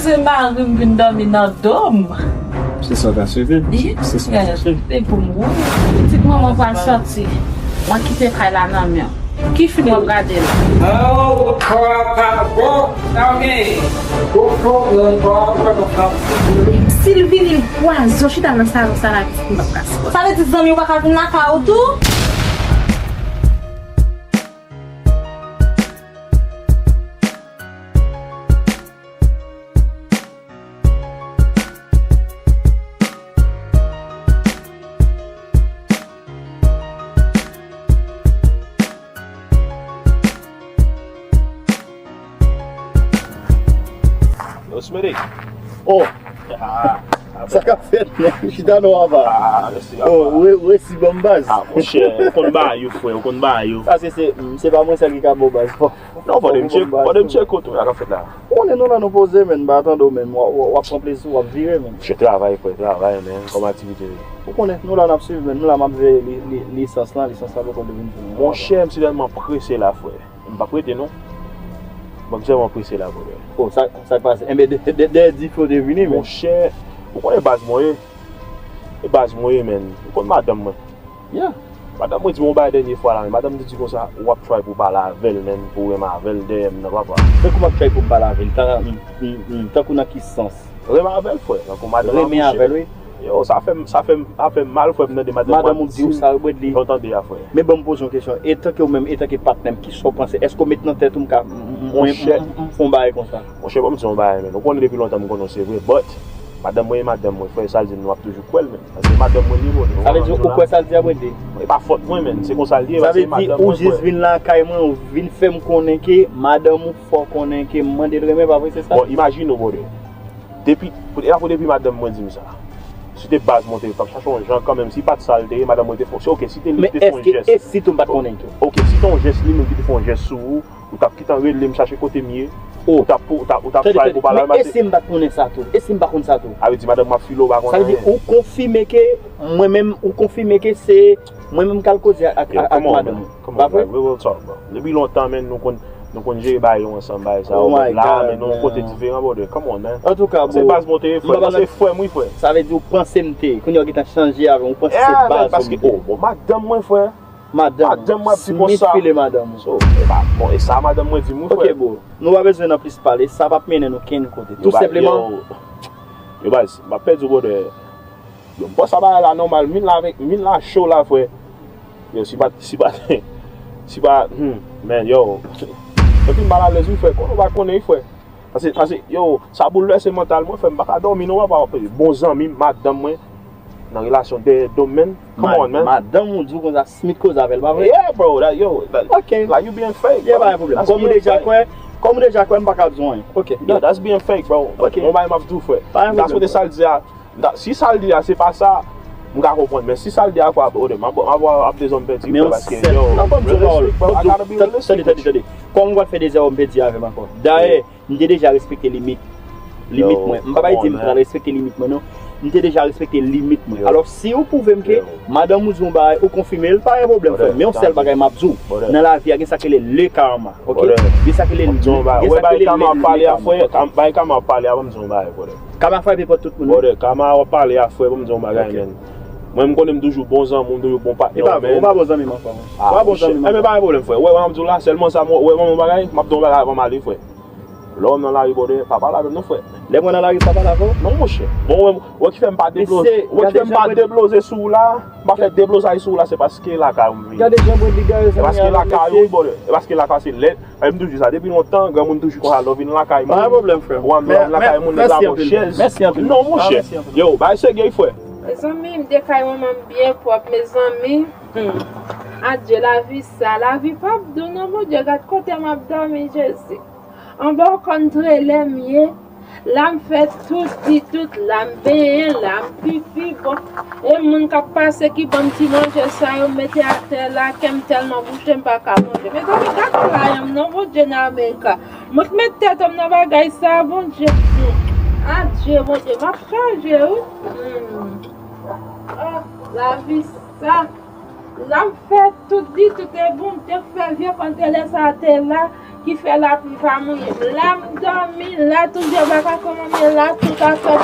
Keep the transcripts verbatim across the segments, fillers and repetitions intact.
Se mari m vin dòmi nan do m. Se sa w ka swete? Wi, se sa w ka swete. Se pou m, wi. Pitit manman pral sòti. Mwen kite kay la nan men w. Ki fim w ap gade la? Oh, crap, bro. Tell me. Si l vini, l pwazon, chita nan salon sa la, m ap kase. Sa vle di zanmi w pa ka vin lakay ou tou? Yo, Smitty. Oh! Ah, sa k ap fèt, men? Chita non, apa. Ah, mèsi, apa. Oh, re-, resi ban m baz. Ah, monchè, ou konn bagay yo, frè, ou konn bagay yo. Sa se, se, se pa mwen sèl ki ka ba w baz, fò. Non, fò de m tcheke, fò de m tcheke kote w la k ap fèt la. Ou konnen nou la nou poze, men, m pa tande w, men, w, w, w ap pran plezi, w ap vire, men. Monchè, travay, frè, travay, men, kòm aktivite. Ou konnen, nou la n ap swiv, men, nou la m ap veye li, li, lisans lan, lisans lan poko vin pou nou. Monchè, m si tèlman prese la, frè. M p ap rete non. Bon, m sèlman prese la, brother. Oh, sa, sa k pase? Enben, de, de, de, dèyè dife w te vini, men. Monchè, ou konnen baz mwen ye. E baz mwen ye, men. Ou konn madanm mwen. Yeah. Madanm mwen di m yon bagay dènye fwa la, men. Madanm mwen di konsa, w ap try pou w pale avè l, men, pou w renmen avè l dèyè m nan, papa. Tankou m ap try pou m pale avè l, tan, m, m, m, tankou nan ki sans? Renmen avè l, frè. Tankou madanm mwen, renmen avè l, wi. Yo, sa fè m, sa fè m, sa fè m mal, frè, m tande madanm mwen ap di m jan w tande a, frè. Men ban m poze yon kesyon. Etanke ou menm, etanke patnè m, kisa w panse? Èske w met nan tèt ou m ka, m, m, m, m, m, m fè yon bagay konsa? Monchè, ban m di yon bagay, men. Ou konnen depi lontan m konnen w, se vre, but madanm mwen e madanm mwen, frè, sa vle di nou ap toujou kwè l, men. Paske madanm mwen li, brother. Sa vle di ou kwè sa l di a, brother? E pa fòt mwen, men. Se konsa l ye, paske madanm mwen, frè. Sa vle di ou jis vin lakay mwen, ou vin fè m konnen ke madanm ou fè w konnen ke m mande l renmen, pa vre, se sa? Bon, imajine w, brother. Depi, pou, e akoz depi madanm mwen di m sa. Si te baz mwen te, t ap chache yon jan kanmenm, si pa t sa l te ye, madanm mwen te fè, se ok, si te li ki te fè yon jès. Men èske, e si tou m pa t konnen tou? Ok, si te yon jès li menm ki te fè yon jès sou ou, ou t ap gentan rele m chache kote m ye, ou t ap, ou t ap, ou t ap try pou pale avè m. Men e si m pa t konnen sa tou? E si m pa konn sa tou? Sa vle di madanm m ap file w pa konn anyen. Sa vle di ou konfime ke mwen menm, ou konfime ke se mwen menm k al koze ak, ak, ak madanm ou. Come on, man. Pa vre? Like, real talk, bro. Depi lontan, men, nou konn, nou konn jere bagay yo ansanm, bagay sa yo. Oh my God, man. Men nou yon kote diferan, brother. Come on, man. Antouka, bro. Se baz mwen te ye, frè. Paske frè m, wi, frè. Sa vle di ou panse m te, kounye a w gentan chanje avè m, ou panse se baz ou m te. Yeah, man, paske, oh, bon, madanm mwen, frè. Madanm, madanm mwen ap di konsa. Smith file madanm ou. So, e pa, bon, e sa madanm mwen di m, wi, frè. Ok, bro. Nou pa bezwen nan plis pale, sa p ap mennen nou kenn kote. Tou senpleman. Yo, baz, m ap pèdi w, brother. Yo, m panse bagay la nòmal, m vin la avèk, m vin la cho la, frè. Yo, si pa, si pa, si pa, hmm, man, yo. Mwen fin malalèz, wi, frè. Konnen w pa konnen, wi, frè. Paske, paske, yo, sa boulvèse mantal mwen, frè. M pa ka dòmi, non, papa. Bon zanmi m, madanm mwen, nan relasyon dèyè do m, man. Come on, man. Madanm ou di w konsa, Smith koze avè l, pa vre? Yeah, bro, that, yo, that, ok, like, you being fake, bro. Yeah, pa gen pwoblèm. Kòm ou deja kwè, kòm ou deja kwè, m pa ka di w anyen. Ok, yo, that's being fake, bro. Ok. Bon, bagay m ap di w, frè. Pa gen pwoblèm. M ta swete sa l di a, m ta, si sa l di a, se pa sa, m ka konprann. Men si sa l di a, kwa, brother, m ap, m ap, ap dezòm pèdi, frè, paske, yo, realistic, bro, I gotta be realistic with you. Tande, tande, tande. Kòm ou pral fè dezòm pèdi avè m ankò. Dayè, m te deja respekte limit, limit mwen. M pa bay di m pral respekte limit mwen, non. M te deja respekte limit mwen. Alò, si ou pwouve m ke madanm ou di yon bagay, ou konfime l, pa gen pwoblèm, frè. Men yon sèl bagay m ap di w, nan lavi a, gen sa k rele le karma, ok? Gen sa k rele le karma. Ou wè bagay karma ap pale a, frè, bagay karma ap pale a, ban m di yon bagay, brother. Karma frape pòt tout moun, wi. Brother, karma w ap pale a, frè, ban m di yon bagay, man. Mwen, m konnen m toujou bon zanmi w, m toujou bon patnè w, man. Ou pa bon zanmi m ankò, non. Ou pa bon zanmi m ankò. Enben, pa gen pwoblèm, frè. Wè, wè, m ap di w la, sèlman sa, mwen, wè, mwen, yon bagay, m ap di w yon bagay avan m ale, frè. Lè w nan lari, brother, pa pale avè m non, frè. Lè mwen nan lari, pa pale avè w? Non, monchè. Bon, wè, wè ki fè m pa debloze, wè ki fè m pa debloze sou ou la, m pa fè deblozay sou ou la, se paske lakay ou m vini. Gade jan Bredly gaye, zanmi a, mesye. E paske lakay ou, brother. E paske lakay se lè, e m toujou di sa, depi lontan, granmoun toujou konsa, lè w vin lakay moun. Pa gen pwoblèm, frè. Ou ann lakay moun, nèg la pran chèz. Mèsi anpil. Non, monchè. Yo, bay serye, frè. Mezanmi, m de kay manman m byen pwòp, mezanmi. Hmm. Adye, lavi sa, lavi p ap dou non, Bondye, gad kote m ap dòmi, Jezi. Anba yon kòn trelè m ye. La m fè tout, di tout, la m benyen, la m pipi, bon. E moun k ap pase ki ban m ti manje sa yo, m mete atè la, kè m tèlman bouche, m pa ka manje. Mezanmi, gad rayon m non, Bondye nan Amerika. Mwen k met tèt m nan bagay sa, Bondye. Hmm. Adye, Bondye, m ap chaje, wi. Hmm. Ah, lavi sa. L ap fè tout, di tout, e Bondye k fè vye kòn trelè sa te la, Ki fè lapli pa mouye m. La m dòmi, la tout je baka kòmanse, la tout afè m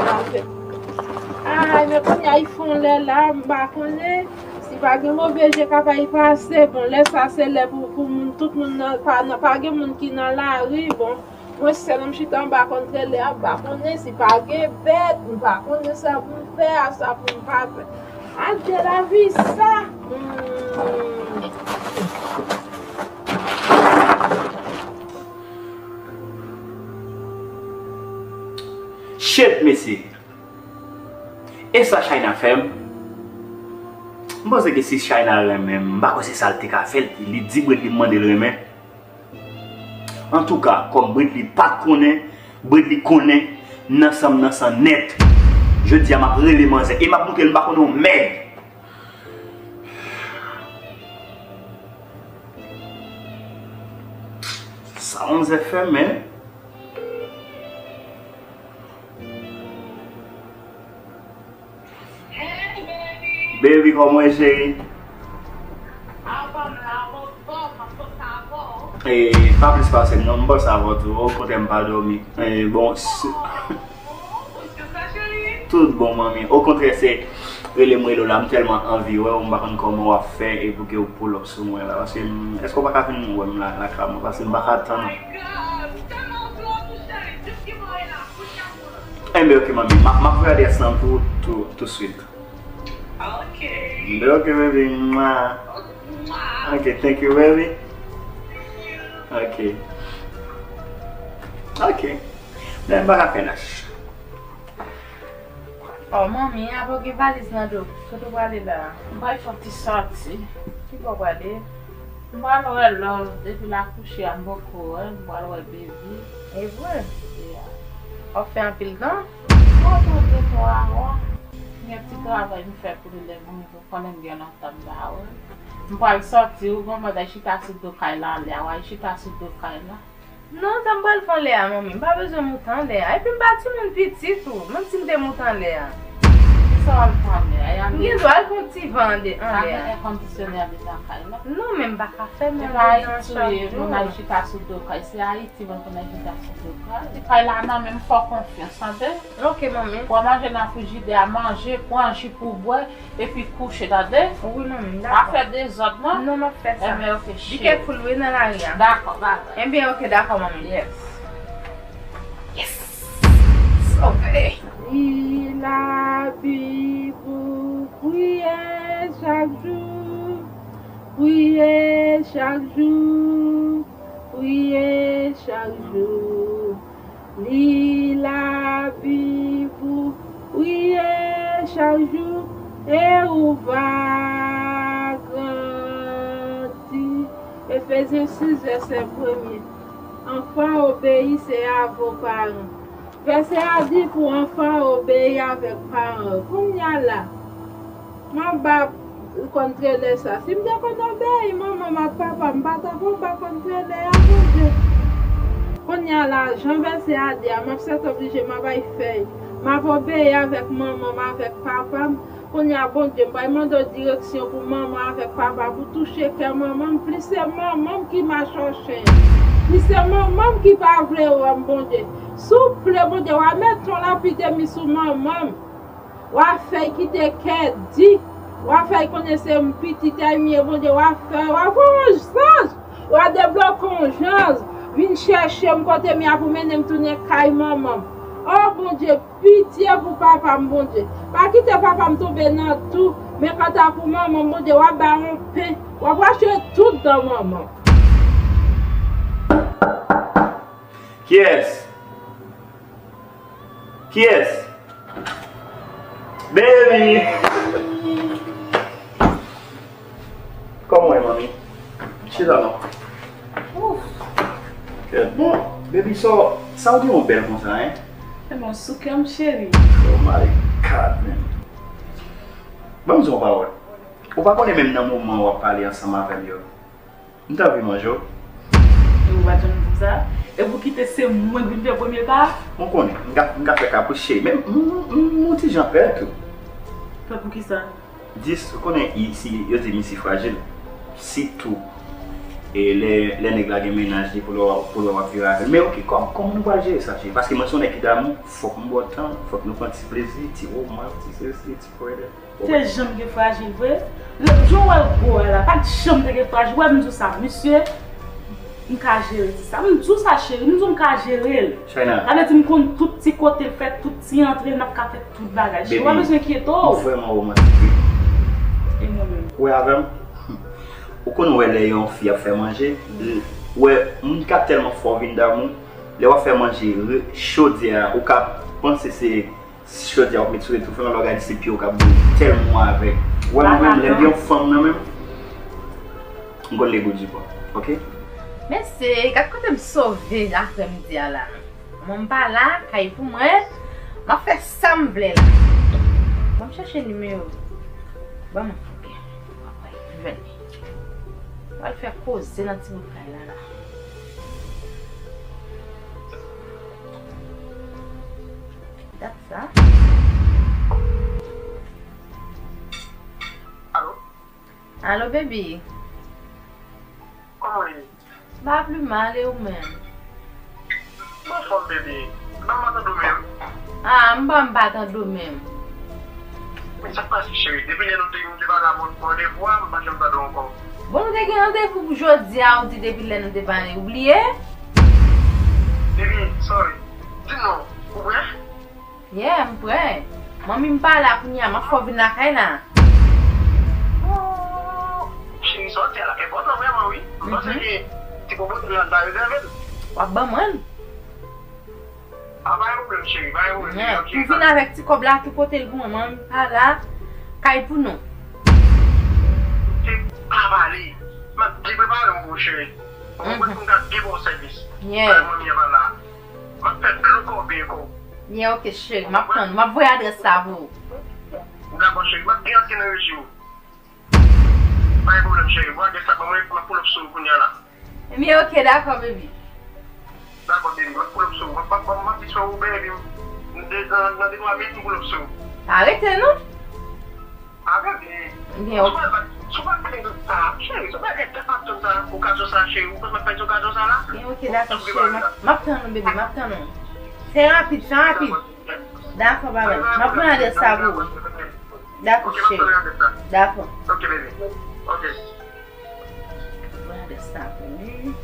nan fè. Ay, men kounye a, li fè yon lè la, m pa konnen si pa gen move je k ap pase. Bon, lè sa se lè pou, pou moun, tout moun nan, pa, nan, pa gen moun ki nan lari, bon. Mwen sèl m chita anba kòntrelè a, m pa konnen si pa gen bèt, m pa konnen sa pou m fè a, sa pou m pa fè. Adye lavi sa! Hmm. Shit, mesye! E sa China fè m? M panse ke si China renmen m, m pa kwè se sa l te ka fè l. Li di Bredly m mande l renmen. Antouka, kòm Bredly pa t konnen, Bredly konnen, m nan san m nan san nèt. Jodi a, m ap rele manzè e m ap montre l m pa konnen yon mèd. Sa manzè fè, men. Baby, kòman w ye, cheri? E, pa plis pase m non, m panse avè w tou. Okontrè, m pa dòmi. E, bon, si, tout bon, manmi. Okontrè, se rele m, rele w la, m tèlman anvi wè w, m pa konn kòman w ap fè e pou ke w pull up sou mwen la. Paske, m, èske w pa ka vin wè m la, lakay mwen? Paske m pa ka tann. Enben, ok, manmi. M ap, m ap voye adrès lan pou ou tou, tou swit. Ok. Enben, ok, baby. Mwah. Mwah. Ok, thank you, baby. Ok. Ok. Men m pa ka fè lach. Oh, manmi, apa w gen valiz nan do? Kote w prale la? M pral fè yon ti sòti. Ki bò w prale? M pral wè Love. Depi l akouche a, m poko wè l. M pral wè baby. E vre? Yeah. W ap fè anpil tan? Mwen fè de twa wa. Gen ti travay m fè pou li lè m rive. Ou konnen m gen lontan m pa wè l. M pral sòti, ou gon mòd al chita sou do kay la anlè a, w al chita sou do kay la. Non, sa m pral fè anlè a, manmi? M pa bezwen moute anlè a. Epi m pa timoun piti tou, menm si m te moute anlè a. Kisa w al fè anlè a? M gen dwa al pran ti van anlè a. Pa gen èkondisyonè anndan kay la? Non, men m pa ka fè men anlè a chak jou. Moun al chita sou do kay. Se Ayiti moun konn al chita sou do kay. Ti kay la nan men m, fè w konfyans, tande? Ok, manmi. Pran manje nan frijidè a, manje, pran ji pou w bwè, epi kouche, tande? Wi, manmi, m dakò. Pa fè dezòd, non? Non, m ap fè sa. Enben, ok, cheri. Be careful, wi, nan lari a. Dakò, bye bye. Enben, ok, dakò, manmi. Yes. Yes! Sove! Li la Bib ou priye chak jou, priye chak jou, priye chak jou. Li Labib ou, priye chak jou, e ou va grandi. Efezyen sis, vèsè premye. Enfants, obéissez à vos parents. Vèsè a di pou enfants obeyi avèk paran yo. Kounye a la, m ap ba kòntrelè sa. Si m te konn obeyi manman m ak papa m, m pa t ap anba kòntrelè a, Bondye. Kounye a la, jan vèsè a di a, m ap sètoblije, m ap al fè l. M ap obeyi avèk manman m, avèk papa m. Kounye a, Bondye, m pral mande w direksyon pou manman avèk papa, pou touche kè manman m. Plis se manman m ki mache an chen. Plis se manman m ki pa vle wè m, Bondye. Souple, Bondye, w a met yon lapide mi sou manman m. W a fè l kite kè di. W a fè l konnen se yon pitit a l m ye, Bondye. W a fè, w a voye yon zanj. W a debloke yon zanj. Vin chèche m kote m ye a pou mennen m tounen kay manman m. O Bondye, pitye pou papa m, Bondye. Pa kite papa m tonbe nan tou. Men kanta pou manman m, Bondye, w a ba yon pen. W a rache tout dan manman m. Kiyès? Kiyès? Baby! Kòman w ye, manmi? Chita non. Ouf. Bon, baby, sa, sa w gen yon bèl konsa, hein? Tèlman sou kè m, cheri. Oh my God, man. Ban m di w yon pawòl. Ou pa konnen menm nan moman w ap pale ansanm avè m yo. M t anvi manje w. E ou pa t janm di m sa? E pou kite se mwen k vin fè premye pa? Mwen konnen, m ka, m ka fè kapris cheri, men m, m, m, m yon ti jan pè tou. Pè pou kisa? Dis, ou konnen isi, yo di m isi frajil. Sitou. E lè, lè nèg la gen mennaj li pou l wè, pou l wè w ap viv avè l. Men oke, kòm, kòman nou pral jere sa, cheri? Paske mwen se yon nèg ki damou, fòk m ba w tan, fòk nou pran ti plezi, ti woman, ti sesi, ti fwèdè. Te janm gen frajil vre. Lè, jan w wè l gwo a la, pa t janm te gen frajil. Wè m di w sa, misye, m ka jere ti sa. M di w sa, cheri, m di w m ka jere l. China. Sa vle di m konn tout ti kote l fè, tout ti antre l, m ap ka fè tout bagay. Cheri, w pa bezwen enkyete w. Ou vrèman womantik, wi. E mwen menm? Ou wè avè m? Ou konn wè lè yon fi ap fè manje, wè moun k ap tèlman fè w vin damou, lè w ap fè manje, re- chodyè a, ou ka panse se chodyè a w ap met sou etoufe, men lè w gade se pye w k ap bouyi tèlman avèk. Ou wè mwen menm, lè m gen yon fanm nan men m, m konn le gou di pwa. Oke? Mesye, gad kote m sove aprèmidi a la. Mwen m pa la, kay pou mwen. M ap fè sa m vle la. Ban m chèche nimewo. Ban mwen. Oke. M ap jwenn li. M pral fè koze nan ti bout kay la la. Dat sa. Alo? Alo, baby. Kòman w ye? M pa pli mal, e ou menm? M anfòm, baby. M pa tande w menm. Ah, m pa, m pa tande w menm. Men sa k pase, cheri? Depi lè nou te, nou te pale avè w pou randevou a, m pa janm tande w ankò. Bon, nou te gen randevou pou jodi a, ou di depi lè nou te pale, ou bliye? Baby, sorry. Di m non, ou prè? Yeah, m prè. Manmi m pa la kounye a, m ap fè w vin lakay la. Oh, cheri, sa w di a la enpòtan vrèman, wi. M panse ke ti popote lan ta rezève l. W ap ban mwen l. Ah, pa gen pwoblèm, cheri, pa gen pwoblèm, cheri. Yeah, ok, pou vin avèk ti kòb la, tou pote l pou mwen. Manmi m pa la, kay pou nou. Se pa pale. M ap byen prepare m pou ou, cheri. Ou konprann, pou m ka byen ba w sèvis. Yeah. Kay manmi an pa la. M ap fè dlo kòbe ankò. Byen, oke, cheri. M ap tann ou. M ap voye adrès la pou ou. Dakò, cheri. M ap gen antre nan rejim ou. Pa gen pwoblèm, cheri. Voye adrès la ban mwen, m ap pull up sou ou kounye a la. Byen, oke, dakò, baby. Dakò, baby. M ap pull up sou ou. M ap, m ap, m ap vin fè Uber epi m, m de, nan, nan de twa minit, m pull up sou ou. Pa rete, non. Avè byen. Byen, oke. Sou pa, sou pa plen sa, cheri, sou pa gen tan ap tann sa, okazyon sa, cheri, ou konn m ap pèdi okazyon sa la? Byen, oke, dakò, cheri, m ap, m ap tann ou, bebe, m ap tann ou. Fè rapid, fè rapid. Dakò, baba, m ap pran adrès sa pou ou. Dakò, cheri. Dakò. Oke, bebe. Oke. Pran adrès sa pou ou.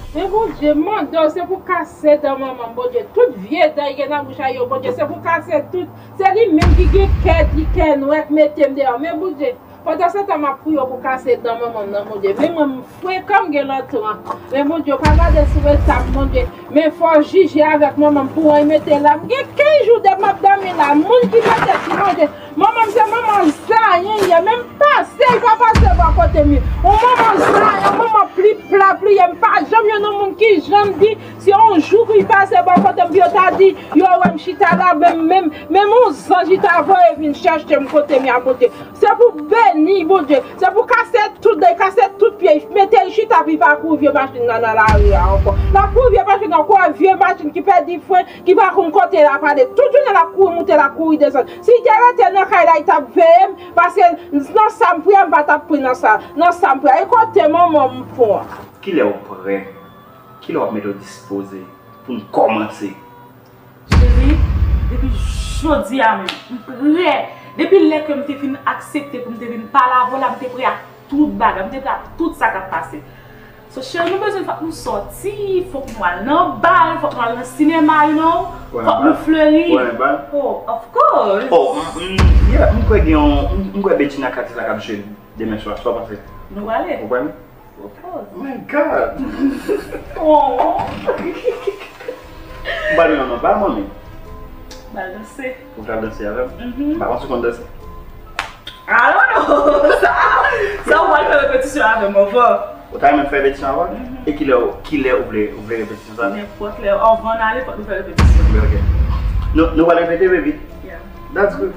Men Bondye, m mande w, se pou kase dan manman m, Bondye. Tout vye dan ki gen nan bouch a yo, Bondye, se pou kase tout. Se li menm ki gen kè di, kè nwè, k mete m deyò. Men Bondye, pandansetan m ap priye w pou kase dan manman m nan, Bondye. Men mwen, m frekan, m gen lantran. Men Bondye, w pa gade sou eta m, Bondye. Men fò w jije avèk manman m pou w mete la. M gen kenz jou depi m ap dòmi la. Moun ki mete ti manje. Manman m se manman zanyen li ye, men m pase, li pa pase bò kote m ye. Yon manman zanyen, yon manman pli pla, pli ye. M pa janm jwenn yon moun ki janm di, se yon jou ki pase bò kote m, pou yo ta di, yo wè m chita la, men, men, men yon zanj li ta voye vin chèche m kote m ye a, Bondye. Se pou beni, Bondye. Se pou kase tout dan, kase tout pye, mete l chita pou li pa kouri vye machin nan nan lari a ankò. L ap kouri vye machin nan, kouri vye machin ki pèdi fren, ki pa konn kote l ap ale. Tout jounen l ap kouri moute, l ap kouri desann. Si l te rete nan kay la, li t ap veye m, paske nan sa m pri a, m pa t ap pri nan sa, nan sa m pri a. E kote manman m pran? Kilè w prè? Kilè w ap mete w dispoze pou n kòmanse? Cheri, depi jodi a menm, m prè. Depi lè ke m te fin aksepte pou m te vin pale avè w la, m te prè ak tout bagay, m te prè ak tout sa k ap pase. So, cheri, nou bezwen, fòk nou sòti, fòk nou al nan bal, fòk nou al nan sinema, you know, fòk nou fleri. Ou renmen bal? Oh, of course. Oh, m, m, yeah, m kwè gen yon, m, m kwè Bedjine ak atis la k ap jwe demen swa, sa w panse? Nou prale. Ou prale? Of course. My God! Oh. M pral nan bal, manmi. Bal danse. Ou pral danse avè m? Mhm. M pa panse w konn danse. I don't know. Sa, sa w pral fè repetisyon avè m anvan. Ou ta renmen fè repetisyon anvan? Mhm. E kilè, kilè ou vle, ou vle repetisyon sa? Nenpòt lè. Anvan n ale, fòk nou fè repetisyon. Ok, ok. Nou, nou pral repete, baby? Yeah. That's good.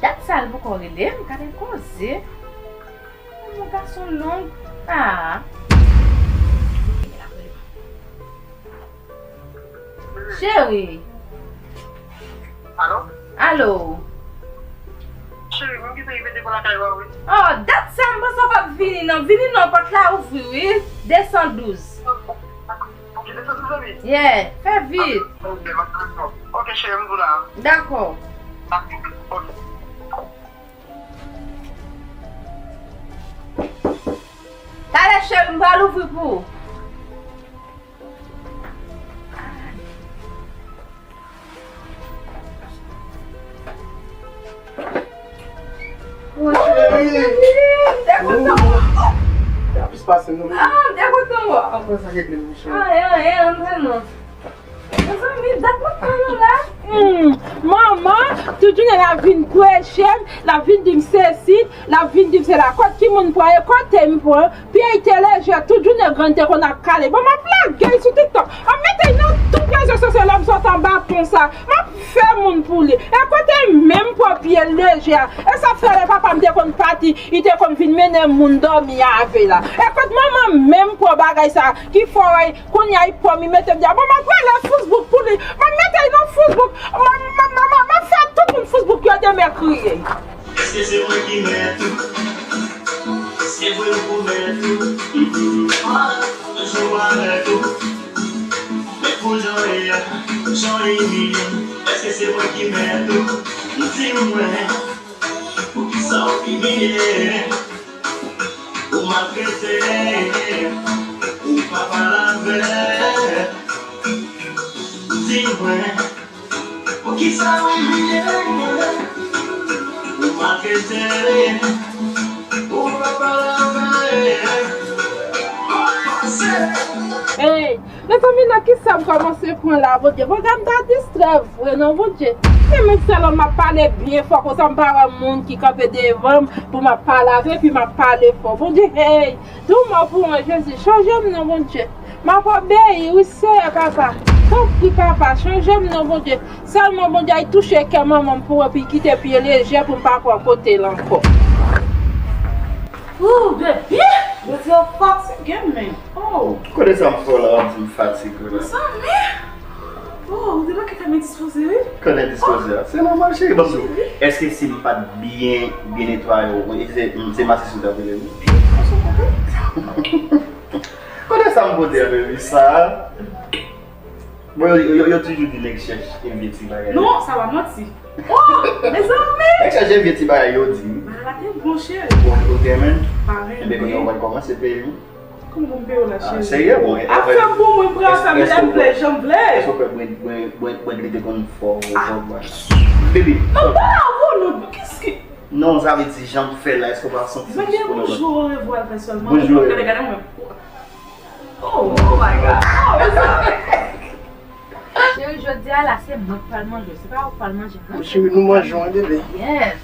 Dat sa l poko rele m, gade koze. Mon gason long. Ah. Cheri. Alo? Alo. Cheri, m Ki peyi mete pou lakay ou a, wi. Oh, dat sa m panse w p ap vini non. Vini non, pòt la ouvri wi. De san douz. Ok, de san douz anvi. Yeah, fè vit. Ok, m ap tann ou. Ok, cheri, m tou la. Dakò. Ok. Talè cheri, m pral ouvri pou ou. Mon cheri. M te kontan wè w. Sa plis pase nou. Ah, m te kontan wè w. Mwen sa regle m, cheri. Anyen, anyen, antre non. Mezanmi, dat mwen pran nou la. Hmm, manman, tout jounen l ap vin preche m, l ap vin di m sesi, l ap vin di m sela. Kot ki moun pran yo, kote m pran? Pye l te lejè, tout jounen grann te konn ap kale. Bon, m ap lage l sou TikTok. M ap mete l nan tout rezo sosyo lè m sot anba pon sa. M ap fè moun pou li. E kote menm pran pye l lejè a? E sa fè lè papa m te konn pati, li te konn vin mennen moun dòmi avè l la. E kot manman m menm pran bagay sa ki fè w wè kounye a li pran m, li mete m deyò. Bon, m ap rele Facebook pou li. M ap mete l nan Facebook. M ap, m ap, m ap, m ap fè tout moun Facebook yo demen kriye. Èske se mwen ki mèt ou? Se vre ou pou mèt ou? Mwen, jan w parèt ou. Men pou jan w ye a, jan w imilye m. Èske se mwen ki mèt ou? Di mwen, poukisa w imilye m? Ou maltrete, ou pa pale avè. Di mwen, poukisa w imilye m? Ou maltrete, ou pa pale avè. Hey, mezanmi, nan kisa m kòmanse pran la, Bondye? Bondye, m ta distrè vre non, Bondye. E menm sèlman m ap pale byen fò konsa, m pa wè moun ki kanpe devan m pou m ap pale avè, epi m ap pale fò. Bondye, hey, di yon mo pou mwen, Jezi, chanje m non, Bondye. M ap obeyi, wi, Seyè, papa. Tanpri, papa, chanje m non, Bondye. Sèlman, Bondye, ay touche kè manman m pou epi kite pye lejè pou m pa pran kote l ankò. Ooh, baby! Bondye, w fatige, men. Oh! Kote sa m fè w la, w ap di m fatige la. Mezanmi! Oh, ou debake fè m endispoze, wi. Kote endispoze a? Se nòmal, cheri, paske èske si m pa t byen, byen netwaye w, se, se masisi w t ap rele, wi. Kote sa m pote a, baby, sa? Bon, yo, yo, yo toujou di nèg chèche vye ti bagay. Non, sa pa manti. Oh, mezanmi! Nèg chèche vye ti bagay, yo di. Bagay la te bon, cheri. Bon, ok, men. Enben, kounye a w pral kòmanse peye m. Kòman pou m peye w la, cheri? Ah, serye, bon. Ap fè m pou mwen, m pran sa, men lè m vle, jan m vle. Èske w kwè Brand-, Brand-, Brand-, Brandly te konn fè w, fè w bwa? Baby. Non, pa la, non, non, kis ki? Non, sa vle di, jan m fè la, èske w pa santi m disponib? Bonjou, orevwa, l fè sèlman. Bonjou. Gade, gade mwen. Oh, oh my God. Oh, mezanmi. Cheri, jodi a la, se mwen k pral manje, se pa ou k pral manje, non? Cheri, nou manje, wi, bebe. Yes.